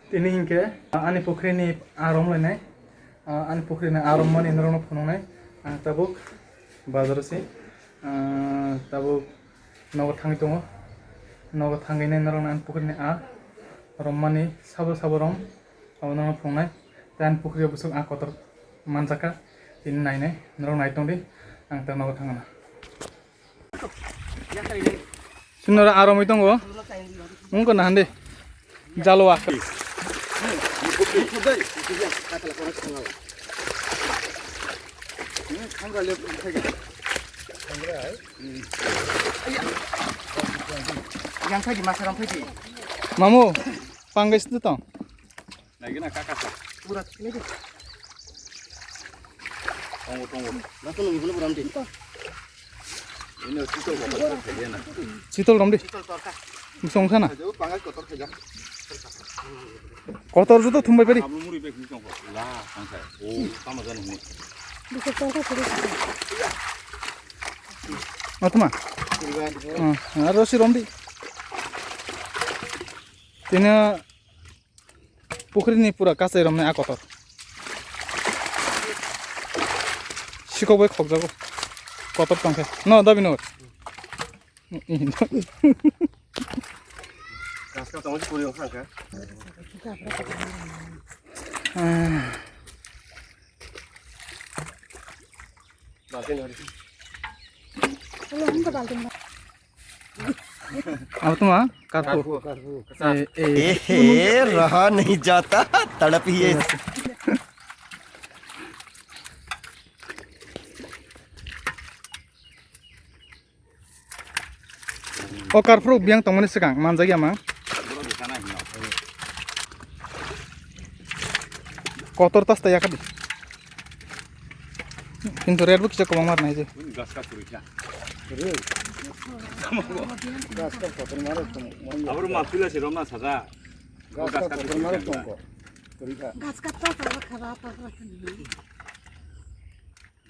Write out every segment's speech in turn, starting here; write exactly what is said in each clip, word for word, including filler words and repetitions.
Tini hinkhe ani pukhrini aa romlainai, ani pukhrini aa rommani norokno phunuknai. Ang tabuk bazaro se, tabuk nogo thangwi tongo. Nogo thangwi nai norokno ani pukhrini aa rommani sabo sabo rom, abo norokno phunuknai. Tei ani pukhrio bwswk aa kotor manjakha, tini nainai norok nai tongdi. Ang ta nogo thangna. Sinora aromoi tongo. Mungko nahande. Jalo a. Yang thaidi masa ram thaidi. Mamu, panggai situ tong. Lagi na kakak sa. Pura thikle di. Tongo, tongo. Bato nunggu buram di. Ini chitol kotor khaijana. Chitol romdi. Chitol torka. Bisong sana. Ajo pangai kotor khaijak. Kotor juto thumbai pari. Abro muri bek ni tongko. La, tangkai. O, tama jani hunu. Bisa torka puri. Atma. Puriba. Hmm, aro si romdi. Tina Pukhrini pura kachai romnai a kotor. Sikok bai khokjago. Kotor tongkhe. No, dabi no. Gaska tongwi puri wngkha khe. Baltin hari. Abo tuma karpu. Karpu. Eh, eh. Ehe, raha nahi jata, tadap hi hai. O karpu biang tongmani swkang manjak ya mang. Kotor tas ta yakadi. Kintu red bo kisa kwbangma rwnai je. Gaska puri kha. Gaska kotor maro tong. Abro ma pila si romna saja. Gaska kotor maro tong ko. Puri kha. Gaska to to khaba to to.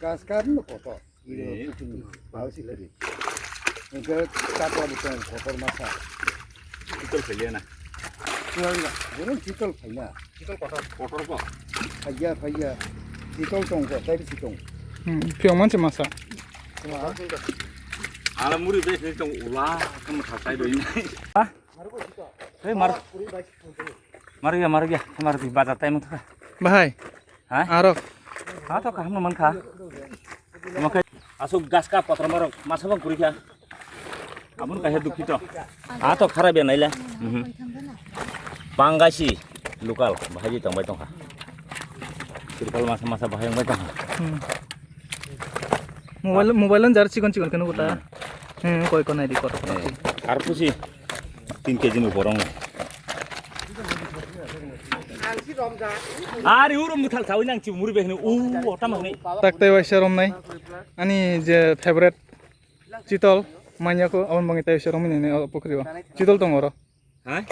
Gaska no kotor. Video shooting. Pao si kari. Engke kakla butong kotor masa. Chitol phailiya na. Chitol, burung chitol phaina. Chitol kotor. Kotor ko. Phaiya, phaiya. Chitol tong ko, tai chitol. Hmm, phiyo manse masa. Ala muri bek ni tong ula, kam khasai doi na. Hei, mar. Mar ya, mar ya, mar di bazar time thaka. Bahai. Ha? Aro. Ha to kaham man kha. Makai asuk gaska potro marok masa bang puri kha. Abun kahe dukhi to. Ha to khara be naila. Mhm. Panggaisi lokal bahai di tongbai tongkha. Lokal masa masa bahai tongbai tongkha. Hmm. Mobile, mobile on jar chikon chikon kanu kota. Hmm, koi kon ai di kota kota. Eh, karpusi tin kg ni borong. Ari uro muthal thawi nang chi muri behni u ota mahni. Tak tai waisa romnai. Ani je favorite chitol manya ko abon bangi tai waisa romni ne o pukri o. Chitol tong oro. Hai?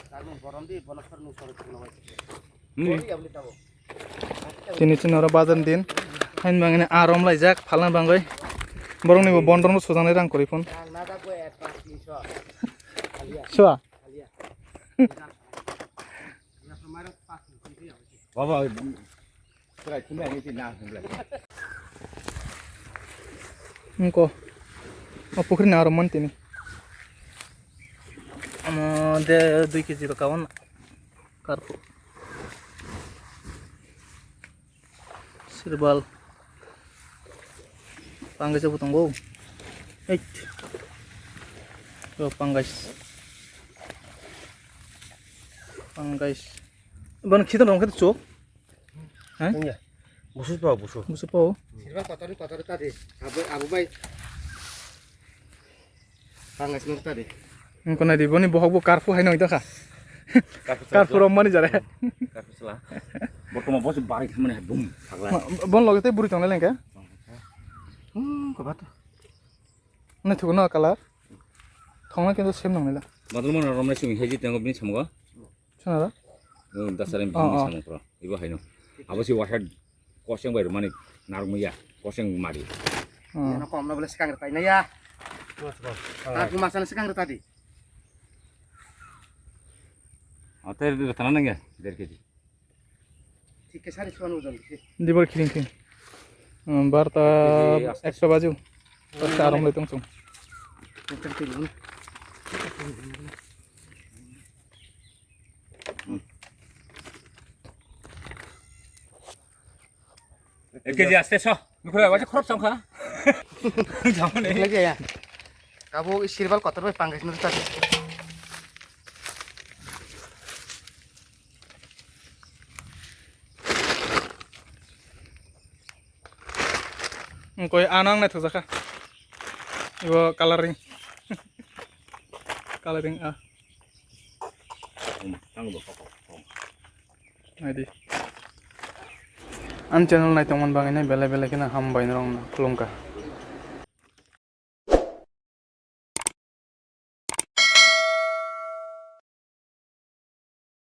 Hmm. Chini chini oro bazar din. Hain bangini arom laijak phalna bangwi. Borokni bo bondrono sujaknai rang kwrwi phun. Sua. Baba, Engko. O pukhri ni aro mon tini. Amo de dui kg rok kawan. Karpu. Sirbal. Pangkaisa bo tongo. Eight. Yo, pangkais. Pangkais. Bon khitan rong khitan chok. Hai? Tungya. Busu pa, busu. Busu pa. Sirba kotor kotor ta de. Abu, abu bai. Pangas nok ta de. Engko nai di boni bohok bo karpu hai noi ta kha. Karpu sala. Karpu rom mani jare. Karpu sala. Bortoma bosi bari khamani hai bum. Pagla. Bon loge te buri tong leng ke. Hmm, ko bato. Nai thugo no color. Thongna kintu sem nang nila. Badal mana rom nai sumi heji tengo bini samgo. Chwng aro? Yung dasari bini samung pro. Ibo haino. Abo si wahad koseng bai rumani naruk maya. Koseng mari. Yana kom na bole sekang retai na ya. Aku masa na sekang retai di. Ote rwtana nangya, der kg. Thik khe sari suan ojon khe. Dibor khiring khiring. Um, barta ekta bajo. Ekta aram le tong chung. Ek kg aste so. Nukura wacha khorop samkha. Jamane. Lagi ya. Kabo sirbal kotor bai pangkhe sini tadi. Koi anang nai thajaka. Ibo coloring. Coloring a. Naidi. An channel nai tongmani bagwi nai belai belai kheno hambai norok no khulumkha.